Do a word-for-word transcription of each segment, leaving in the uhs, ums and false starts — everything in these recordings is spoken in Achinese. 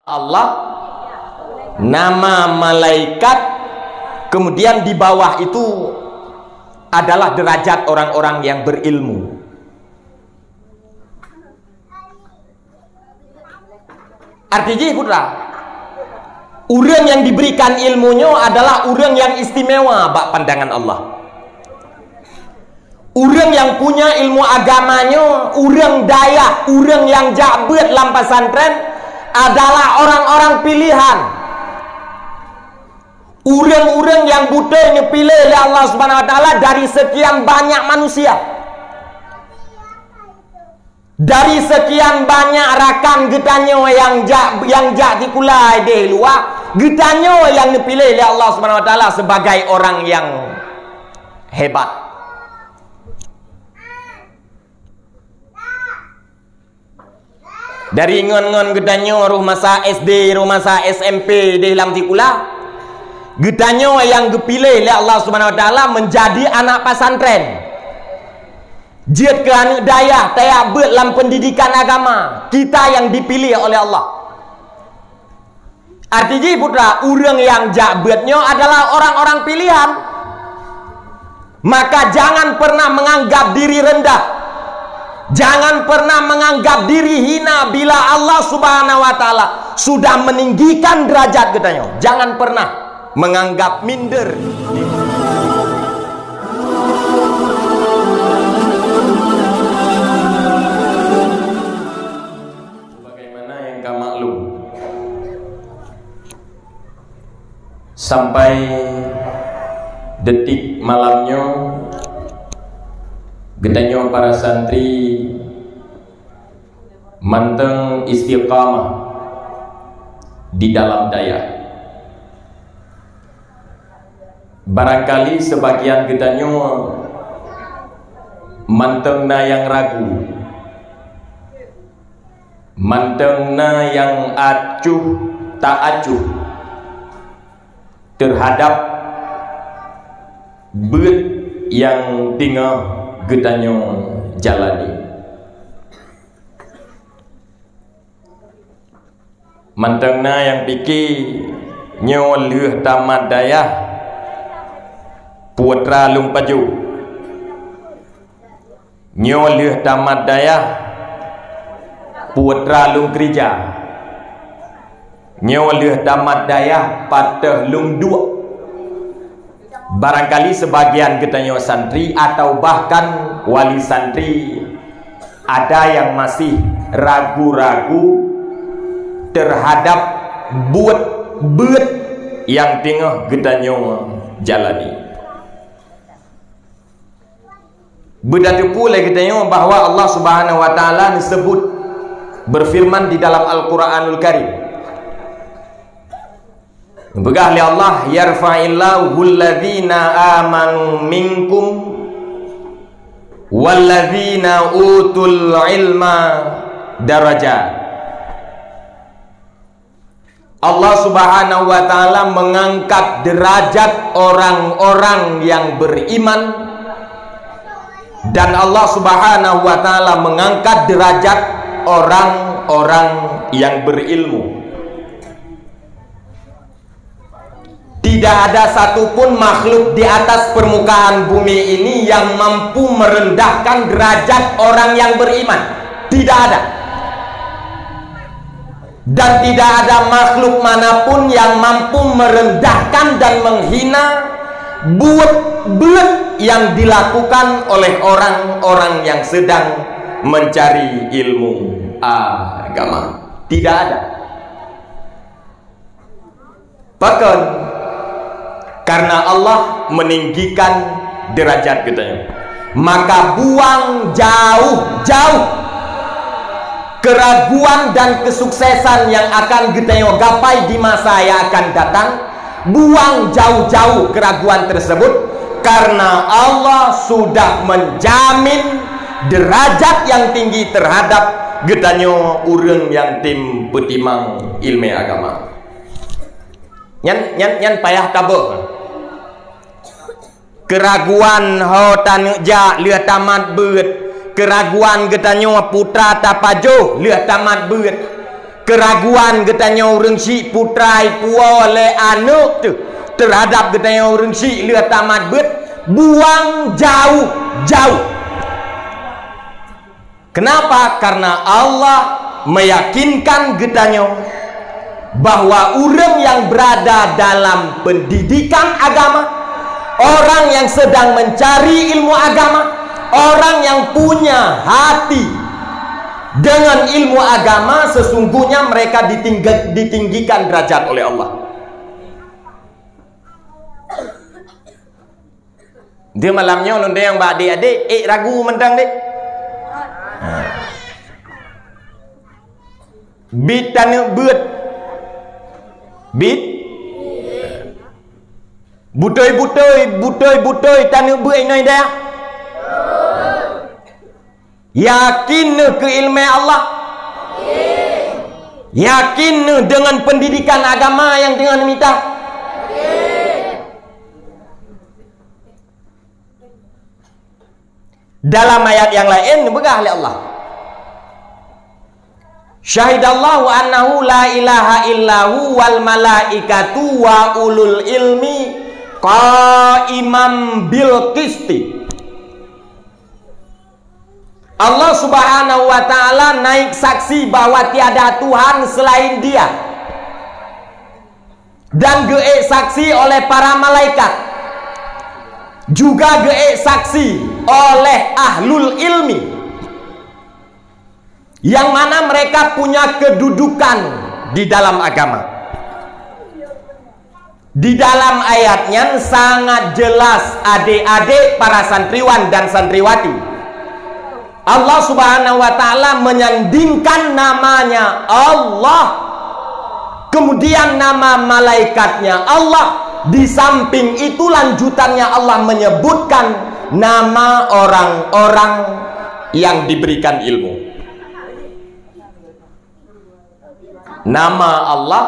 Allah, nama malaikat, kemudian di bawah itu adalah derajat orang-orang yang berilmu. Arti jih, putra, ureuëng yang diberikan ilmunyo adalah ureuëng yang istimewa bak pandangan Allah. Ureuëng yang punya ilmu agamanya, ureuëng dayah, ureuëng yang jak beuet lam pesantren adalah orang-orang pilihan. Ureuëng-ureuëng yang beutôi neupiléh lé Allah Subhanahu Wa Taala dari sekian banyak manusia. Dari sekian banyak rakan geutanyoe yang jak, yang jak sikula di luwa, geutanyoe yang neupiléh lé Allah Subhanahu Wa Taala sebagai orang yang hebat. Dari ngon-ngon geutanyoe roh masa S D, roh masa S M P di lam sikula, geutanyoe yang geupiléh lé Allah Subhanahu Wa Taala menjadi anak pesantren. Jeuet keu aneuk dayah tajak beuet lam pendidikan agama, kita yang dipilih oleh Allah. Arti jih, putra, ureuëng nyang jak beuet nyoe adalah orang-orang pilihan. Maka jangan pernah menganggap diri rendah. Jangan pernah menganggap diri hina bila Allah Subhanahu Wa Taala sudah meninggikan derajat geutanyoe. Jangan pernah menganggap minder. Sebagaimana nyang ka maklum, sampai detik malam nyoe, geutanyoe para santri mantong istiqamah di dalam dayah. Barangkali sebagian geutanyoe mantong na nyang ragu, mantong na nyang acuh tak acuh terhadap beuet nyang teungoh geutanyoe jalani. Mantong na nyang pike, nyoe lheueh tamat dayah, putra lôn pajoh. Nyoe lheueh tamat dayah, putra lôn keurija. Nyoe lheueh tamat dayah, patéh lôn duek. Barangkali sebagian geutanyoe santri atau bahkan wali santri ada yang masih ragu-ragu terhadap buet-buet nyang teungoh geutanyoe jalani. Beutateupeue lé geutanyoe bahwa Allah Subhanahu wa Taala neuseubut, berfirman di dalam Al-Quranul Karim. Geupeugah lé Allah, "Yarfa'illahu alladzina amanu minkum walladzina utul ilma darajat." Allah Subhanahu wa Taala mengangkat derajat orang-orang yang beriman, dan Allah Subhanahu wa Taala mengangkat derajat orang-orang yang berilmu. Tidak ada satupun makhluk di atas permukaan bumi ini yang mampu merendahkan derajat orang yang beriman. Tidak ada. Dan tidak ada makhluk manapun yang mampu merendahkan dan menghina buet-buet yang dilakukan oleh orang-orang yang sedang mencari ilmu agama. Tidak ada. Pakon? Karena Allah meninggikan derajat geutanyoe. Maka buang jauh-jauh keraguan dan kesuksesan yang akan geutanyoe gapai di masa yang akan datang. Buang jauh-jauh keraguan tersebut, karena Allah sudah menjamin derajat yang tinggi terhadap geutanyoe ureuëng nyang tem peutimang ilmu agama. Nyan, nyan, nyan payah tabeuh. Keuraguan ho taneuk jak lheueh tamat beuet. Keuraguan geutanyoe putra tapajoh lheueh tamat beuet. Keuraguan geutanyoe ureuëng syiek putra ipuwoe lé aneuëk teuh teuhadab geutanyoe ureuëng syiek lheueh tamat beuet, buang jauh-jauh. Kenapa? Karena Allah meyakinkan geutanyoe bahwa ureuëng yang berada dalam pendidikan agama, orang yang sedang mencari ilmu agama, orang yang punya hati dengan ilmu agama, sesungguhnya mereka ditinggi-, ditinggikan derajat oleh Allah. Di malam nyoe lôn tanyong bak adik-adik, ék ragu mantong deh. Ha. Bit taneuk beuet. Bit. Butôi-butôi, butôi-butôi taneuk beuet inoe deh. Yakin neuh keu ileumèe Allah? Yakin neuh deungon pendidikan agama nyang teungoh neumita? Dalam ayat nyang laén neupeugah lé Allah, "Syahidallahu annahu la ilaha illahu wal malaikatu wa ulul ilmi qaiman bil qisti." Allah Subhanahu wa Ta'ala naik saksi bahwa tiada Tuhan selain Dia, dan geuék saksi oleh para malaikat, juga geuék saksi oleh ahlul ilmi, yang mana mereka punya kedudukan di dalam agama. Di dalam ayat nyan sangat jelas, adik-adik para santriwan dan santriwati. Allah Subhanahu wa Ta'ala menyandingkan namanya Allah, kemudian nama malaikatnya Allah. Di samping itu, lanjutannya Allah menyebutkan nama orang-orang yang diberikan ilmu. Nama Allah,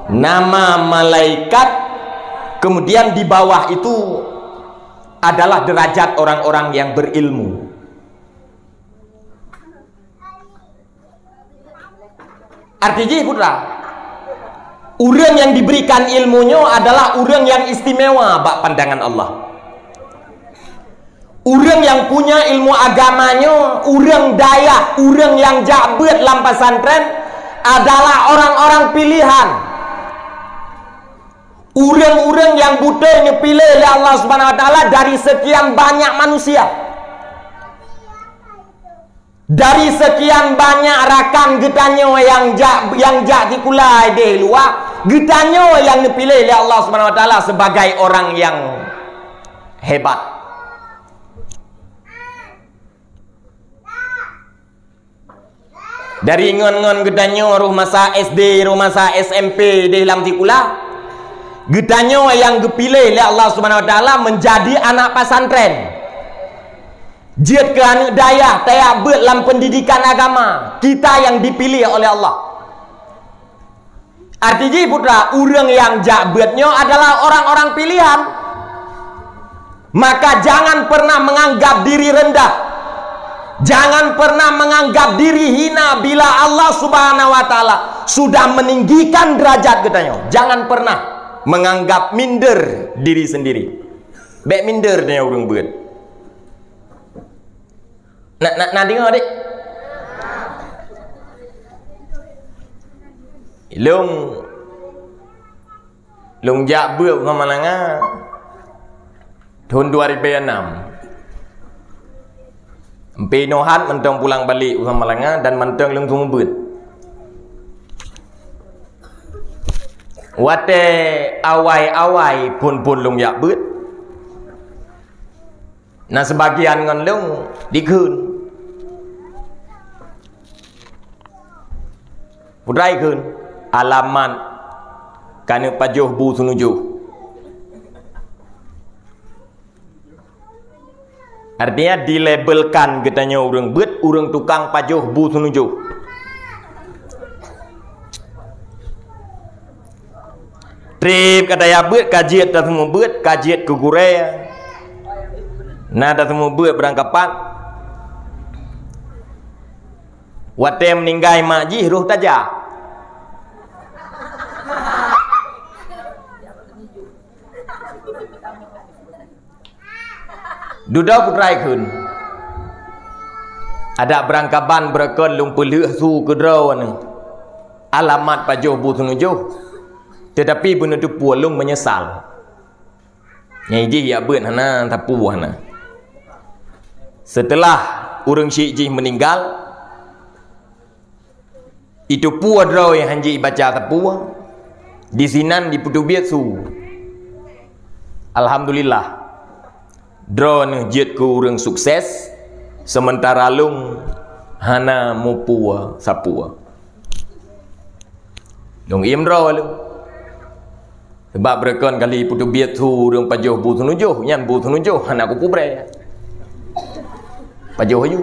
nama malaikat, kemudian di bawah itu adalah derajat orang-orang yang berilmu. Arti jih, putra, ureuëng yang diberikan ilmunyo adalah ureuëng yang istimewa bak pandangan Allah. Ureuëng nyang punya ilmu agama nyoe, ureuëng dayah, ureuëng nyang jak beuet lam pesantren adalah orang-orang pilihan. Ureuëng-ureuëng nyang beutôi neupiléh lé Allah Subhanahu Wa Taala dari sekian banyak manusia. Dari sekian banyak rakan geutanyoe nyang jak, nyang jak sikula di luwa, geutanyoe nyang neupiléh lé Allah Subhanahu Wa Taala sebagai orang yang hebat. Dari ngon-ngon geutanyoe roh masa S D, roh masa S M P di lam sikula, geutanyoe nyang geupiléh lé Allah Subhanahu Wa Taala menjadi anak pesantren. Jeuet keu aneuëk dayah tajak beuet lam pendidikan agama, kita yang dipilih oleh Allah. Arti jih, putra, ureuëng nyang jak beuet nyoe adalah orang-orang pilihan. Maka jangan pernah menganggap diri rendah. Jangan pernah menganggap diri hina bila Allah Subhanahu Wa Taala sudah meninggikan derajat geutanyoe. Jangan pernah menganggap minder diri sendiri. Bék minder tanyoe ureuëng beuet. Na, na, na deungoe, dek? Lôn, lôn jak beuet u Samalanga thon dua ribu enam. Meupi nohat mantong pulang balek u Samalanga dan mantong lôn seumeubeuet. Watée awai-awai phon-phon lôn jak beuet, na seubagian ngon lôn dikheun. Peue treuk kheun? Alamat keuneuk pajoh bu seunujoh. Artinya, dilabelkan geutanyoe ureuëng beuet, ureuëng tukang pajoh bu seunujoh. Treb ka tajak beuet, ka jeuet taseumeubeuet, ka jeuet keu gurée. Na taseumeubeuet barangkapat. Watée meuninggai mak jih, roh tajak. Dudoe putra ikheun. Adak beurangkaban beureukeun lôn peulheueh su keudroe nyoe. Alamat pajoh bu seunujoh. Teutapi beuneuteupeu lôn meunyeusal. Nyang jih jak beuet hana, tapue hana. Seuteulah ureuëng syik jih meuninggal, jitupue droe nyang hanjeuet jibaca sapue, disinan jipeuteubiet su. Alhamdulillah, droeneuh jeuet keu ureuëng sukses, seumeuntara lôn hana mupue sapue. Lôn iem droe lôn. Sabab beureukeun kali peuteubiet su ureuëng pajoh bu seunujoh, nyan bu seunujoh hana kupubrée. Pajoh aju.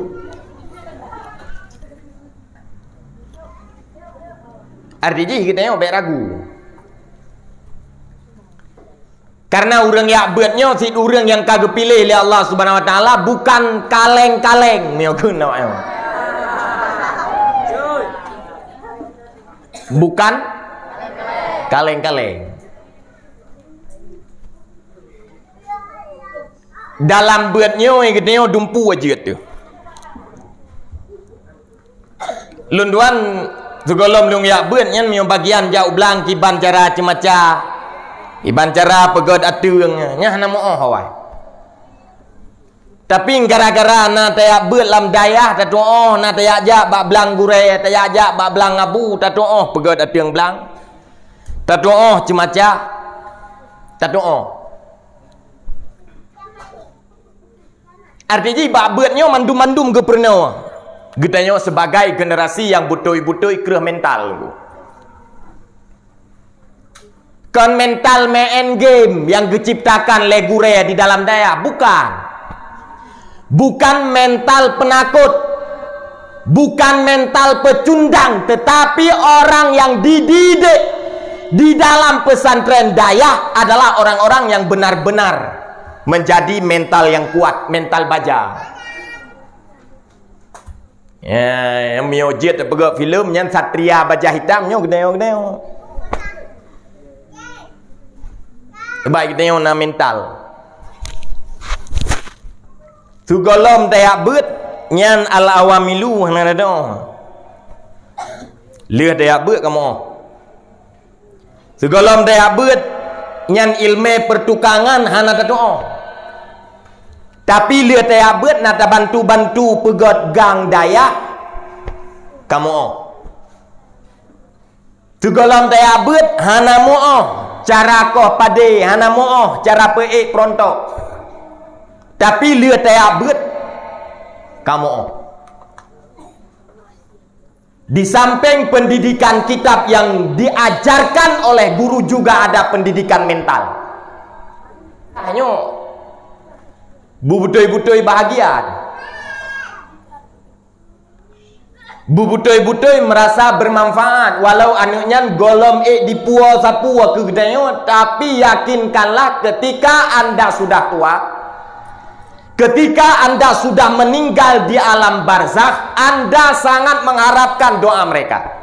Arti jih geutanyoe bék ragu. Karena ureuëng jak beuet nyoe cit ureuëng nyang ka geupiléh lé Allah Subhanahu Wa Taala, bukan kaleng-kaleng. Nyoe kheun awak nyoe. Bukan kaleng-kaleng. Dalam beuet nyoe geutanyoe dumpeue jeuet teuh. Lôn tuan, sigohlom lôn jak beuet nyan meunyoe bagian jak u blang kiban cara ceumaca, kiban cara peugét ateueng, nyan hana meu-óh awai. Tapi gara-gara na tajak beuet lam dayah tatuoh, na tajak jak bak blang gurée, tajak jak bak blang abu tatuoh peugét ateueng blang, tatuoh ceumaca, tatuoh. Arti jih bak beuet nyoe mandum-mandum geupeurunoe. Geutanyoe sebagai generasi nyang beutôi-beutôi kreueh mental. Kon mental main game nyang geuciptakan lé gurée di dalam dayah, bukan. Bukan mental penakut, bukan mental pecundang, tetapi orang yang dididik di dalam pesantren dayah adalah orang-orang yang benar-benar menjadi mental yang kuat, mental baja. Ya, meunyoe jeuet tapeugét filem nyan Satria Baja Hitam nyoe geutanyoe, geutanyoe. Sebab geutanyoe na mental. Sigohlom tajak beuet nyan al-awamilu hana tatuoh. Lheueh tajak beuet kamoe. Sigohlom tajak beuet nyan ileumé peutukangan hana tatuoh. Tapi lheueh tajak beuet na tabantu-bantu peugét gang dayah kamoe. Sigohlom tajak beuet hana meu-óh cara koh padé, hana meu-óh cara peuék peurontok. Tapi lheueh tajak beuet kamoe. Di samping pendidikan kitab yang diajarkan oleh guru juga ada pendidikan mental. Tanyoe, bu beutôi-beutôi bahagia. Bu beutôi-beutôi merasa bermanfaat walau aneuëk nyan gohlom ék dipuwoe sapeue keu geutanyoe, tapi yakinkanlah ketika anda sudah tua, ketika anda sudah meninggal di alam barzakh, anda sangat mengharapkan doa mereka.